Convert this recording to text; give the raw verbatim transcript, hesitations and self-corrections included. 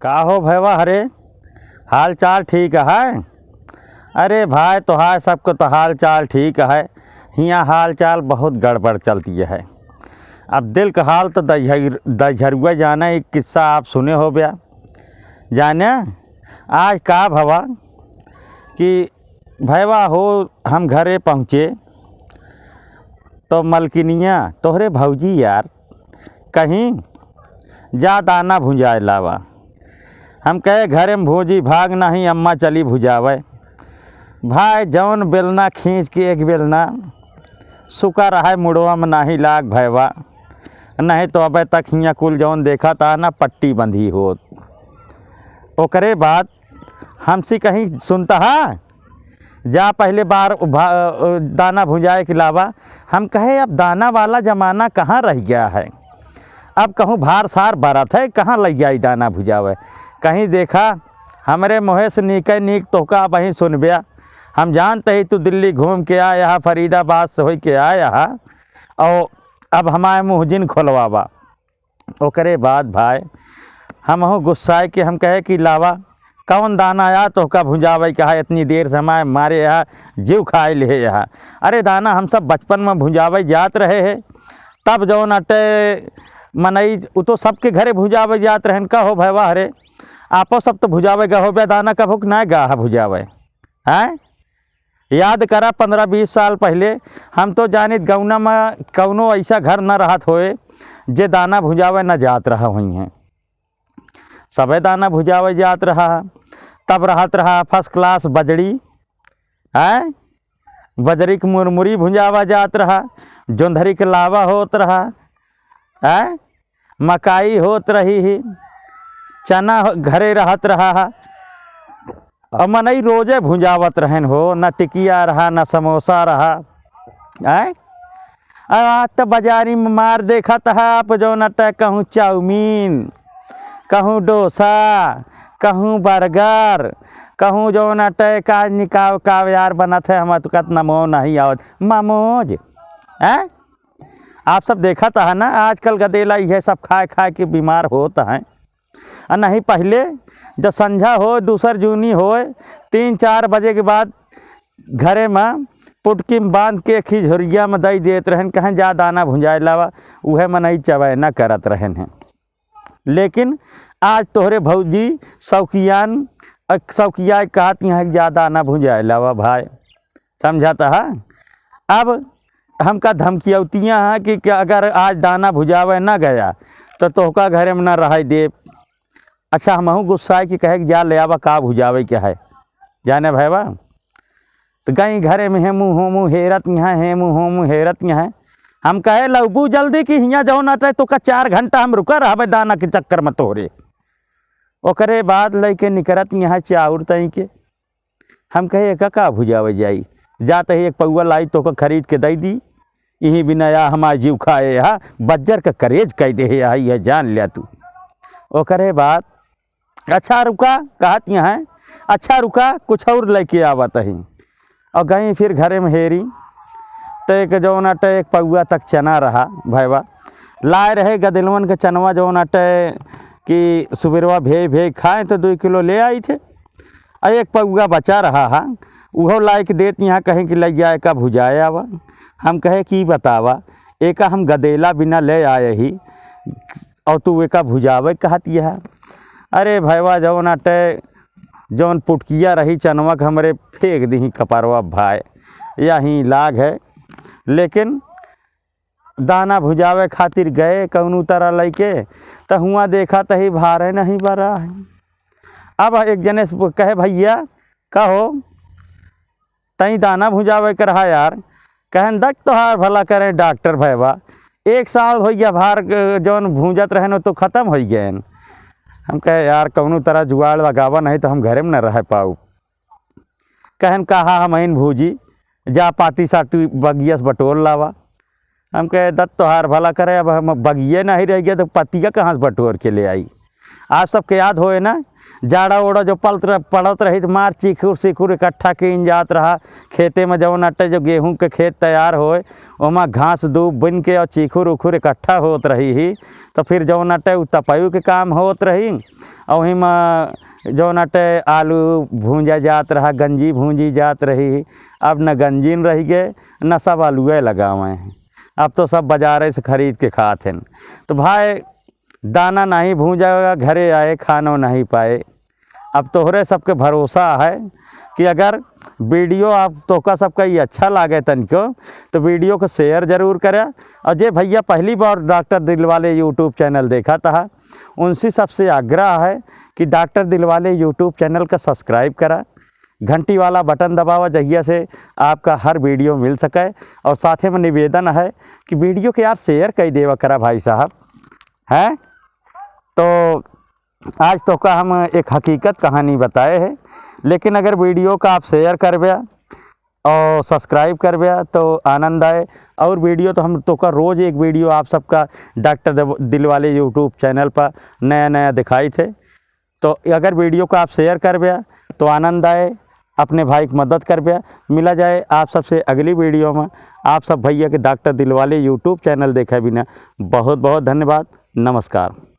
का हो भैवा, हरे हाल चाल ठीक है? अरे भाई, तोहार सबको तो हाल चाल ठीक है, हियाँ हाल चाल बहुत गड़बड़ चलती है। अब दिल का हाल तो दहिर-, दहिजरुआ जाने, एक किस्सा आप सुने हो बया। जाने आज का भवा कि भैवा हो, हम घरे पहुँचे तो मलकिनिया, तोहरे भौजी यार, कहीं जा दाना भुंजाए लावा। हम कहे, "घरे में भूजी भाग नहीं, अम्मा चली भुजावे।" भाई, जौन बेलना खींच के एक बेलना सुका रहा है, मुड़वा में नहीं लाग भैवा, नहीं तो अबे तक हियाँ कुल जौन देखा था ना, पट्टी बंधी होत। ओकरे बाद हमसे कहीं, "सुनता है, जा पहले बार भा-, दाना भुंजाए के लावा।" हम कहे, "अब दाना वाला जमाना कहाँ रह गया है? अब कहूँ भार सार बरत है, कहाँ लइ जाई दाना भुजावे?" कहीं देखा, हमरे मुँहे से नीके नीक तोहका अबहीं सुनब्या। हम जानते ही तू दिल्ली घूम के आया हा, फरीदाबाद से होई के आया हा, और अब हमारे मुँह जिन खोलवावा। ओकरे बाद भाई, हमहूँ गुस्साए के हम कहे कि लावा, कौन दाना आया तोहका भुंजावे के है? इतनी देर से हमारे मारे यहाँ जीव खाए ले यहाँ। अरे दाना हम सब बचपन में भुंजावे जात रहे हैं, तब जौन अटे मनई, उ तो सबके घरे भुंजावे जात रहन। का हो भैवा, हरे आपो सब तो भुंजावे गा हो बे दाना, कभो के ना गा है भुंजावे, हैं? याद करा, पन्द्रह बीस साल पहिले हम तो जानित गौना में कौनो ऐसा घर न रहत होए जे दाना भुंजावे न जात रहा होइहैं। सबे दाना भुंजावे जात रहा। तब रहत रहा first class बजड़ी, हैं? बजरी के मुरमुरी भुंजावा जात रहा, जोंधरी के लावा होत रहा, हैं? मकाई होत रही ही, चना हो-, घरे रहत रहा है। अब मनई रोजे भुंजावत रहन हो, न टिकिया रहा, न समोसा रहा, हैं? अब आज तो बाजारी में मार देखत है आप, जौन अटे कहूँ चाउमीन, कहूँ डोसा, कहूँ बर्गर, कहूँ जौन अटे का निकाव काव यार बनत है, हम तो कहत नमो नहीं आवत, मोमोज, हैं? आप सब देखत है ना, आजकल गदेला इहे सब खाए खाए के बीमार होत हैं। आ नहीं पहिले जब संझा होए, दूसर जूनी होए, तीन चार बजे के बाद घरे में पुटकी में बांध के खिझुरिया में दई देत रहन, कहें जा दाना भुंजाए लावा, उहे मनई चबैना करत रहन हैं। लेकिन आज तोहरे भौजी शौकियान, अ, शौकिया कहत यहाँ कि जा दाना भुंजाए लावा भाई, समझत है? अब हमका धमकियौतियाँ हैं कि, कि अगर आज दाना भुजावे ना गया तो तोहका घरे में ना रहे देब। अच्छा, हमहूँ गुस्साए कि कहे कि जा ले आवा का भुजावे के है, जाने भैवा। तो गई घरे में हेमू होमू हेरत यहाँ, हेमू होमू हेरत यहाँ। हम कहे लौबू जल्दी कि हियाँ जौन अटे तोका चार घंटा हम रुका रहबे दाना के चक्कर में तोहरे। ओकरे बाद लइके निकरत यहाँ चाउर तई के। हम कहे एका का भुजावे जाई, जात ही एक पौआ लाई तोका खरीद के दई दी। इही बिना या हमार जीव खाए हा, बज्जर का करेज कई दे है, यह जान लिया तू। ओकरे बाद अच्छा रुका, कहत यहाँ, अच्छा रुका, कुछ और लेके आवत ही। और गई फिर घरे में हेरी, तो एक जौन अटे एक पौआ तक चना रहा भैवा, लाए रहे गदेलवन के चनवा जौन अटे कि सुबेरवा भेज भेज खाए तो दो किलो ले आई थे। और एक पौआ बचा रहा है, उहो लाए के देत यहाँ कहें कि लइ जाए का भुजाए आवा। हम कहे कि बतावा, एका हम गदेला बिना ले आए ही, और तू एका भुजावे कहत यह। अरे भैवा, जौन अटे, जौन पुटकिया रही चनवा के हमरे फेंक दीही कपरवा भाई, यही लाग है। लेकिन दाना भुजावे खातिर गए कौनो तरह लइके, त हुआं देखा तही भारे नहीं बरा है। अब एक जने से कहे, "भैया, कहो, तई दाना भुजावे के रहा यार।" कहन, "दक तोहार भला करें डॉक्टर भैवा, एक साल होइ गया भार, अ, जौन भूंजत रहन, वो तो खतम होइ गए।" हम कहे, "यार, कौनो तरह जुगाड़ लगावा, नहीं तो हम घरे में न रह पाऊ।" कहन, "कहा हम इन भूजी, जा पाती साटी बगिया से बटोर लावा।" हम कहे, "दत तोहार भला करे, अब हम बगिये नहीं रह गया तो पतिया कहाँ से बटोर के ले आई?" आप सबके याद होए ना, जाड़ा ओड़ा जो पलत रह-, पड़त रही, तो मार चीखुर सीखुर इकट्ठा कीन जात रहा। खेते में जौन अटे जो गेहूं के खेत तैयार होए, ओमा घास दूब बुन के और चीखुर उखुर इकट्ठा होत रही ही, तो फिर जौन अटे उ तपयू के काम होत रही। और वहीं में जौन अटे आलू भूंजा जात रहा, गंजी भूंजी जात रही। अब न गंजीन रह गए, न सब आलूए लगावे हैं। अब तो सब बाजारे से खरीद के खात हैं। तो भाई, दाना नहीं भूंजा, घरे आए, खानो नहीं पाए। अब तोहरे सबके भरोसा है कि अगर वीडियो आप तोहका सबका ये अच्छा लागे तनिको, तो वीडियो को शेयर जरूर करें। और जे भैया पहली बार डॉक्टर दिलवाले YouTube चैनल देखा था, उनसे सबसे आग्रह है कि डॉक्टर दिलवाले YouTube चैनल का सब्सक्राइब करा, घंटी वाला बटन दबावा, जहिया से आपका हर वीडियो मिल सके। और साथे में निवेदन है कि वीडियो के यार शेयर कर देवा करा भाई साहब, हैं? तो आज तोहका हम एक हकीकत कहानी बताए हैं, लेकिन अगर वीडियो का आप शेयर करबे और सब्सक्राइब करबे तो आनंद आए। और वीडियो तो हम तोहका रोज एक वीडियो आप सबका डॉक्टर दिल-, दिलवाले YouTube चैनल पर नया नया दिखाई थे। तो अगर वीडियो का आप शेयर करबे तो आनंद आए, अपने भाई की मदद करबे। मिला जाए आप सबसे अगली वीडियो में। आप सब भैया के डॉक्टर दिलवाले YouTube चैनल देखे बिना बहुत बहुत धन्यवाद। नमस्कार।